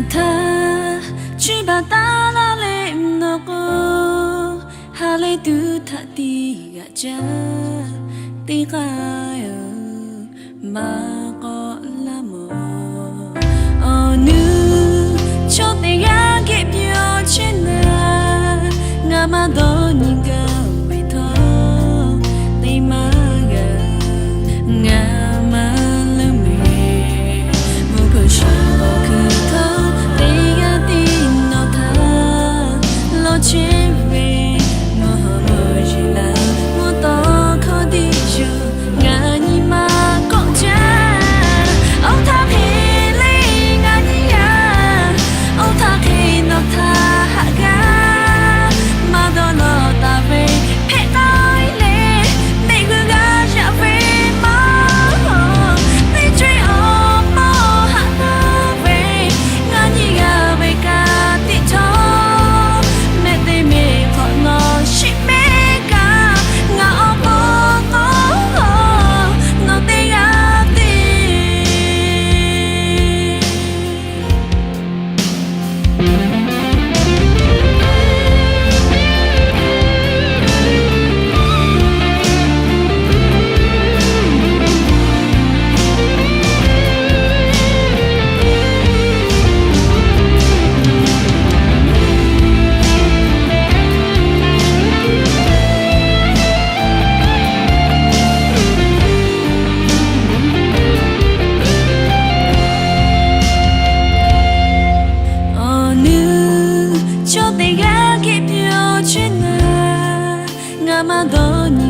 Htaˇ, chi baˬ taˉ laˇ leh nawˬ k'o, ha lehˬ tuˬ htaꞈ tiˇ g'aꞈ jaˇ, teˇ k'aˇ-oˬ, maˇ k'awꞈ laˇ mawˬ. Awˬ nuˇ, chaw teˇ g'aˇ geh pyawˇ chehˇ naˍ, ngaˬ maˇ dawˇ nyi gaˇ ve htawˇ, teˇ maˇ g'a, ngaˬ maˇ leuˇ mehˍ. Mvuhˇ hpeuꞈ sha k'awꞈ kuiˬ htawˇ, teˇ g'aˇ tiˉ nawˬ htaꞈ lawˬ chehˇ ve, mvuhˇ hawˬ mvuhˇ yeˬ laˬ mvuhˇ tawˇ hkawˇ tiˉ yoˬ. Ngaˬ nyi ma kawˆ jaˇ, oˇ htaˇ hk'e le ngaˬ nyi g'aˇ, oˇ htaˇ hk'e nawˬ htaꞈ haꞈ g'aˇ maˇ dawˇ lawˬ taˍ ve, hpehꞈ k'ai le, teˇ g'uˇ g'aˇ yaꞈ ve maˇ, teˇ co-e awˬ pawˆ haꞈ taˍ ve, ngaˬ nyi g'aˇ ve ka tiꞈ htawˇ, mehˆ teˇ mehˆ hk'awꞈ nawˬ shiˍ mehˆ kaꞈ, ngaˬ awˬ pon k'o, nawˬ teˇ g'aˇ tiˉ. Awˬ nuˇ, chaw teˇ g'aˇ geh pyawˇ chehˇ naˍ, ngaˬ maˇ dawˇ nyi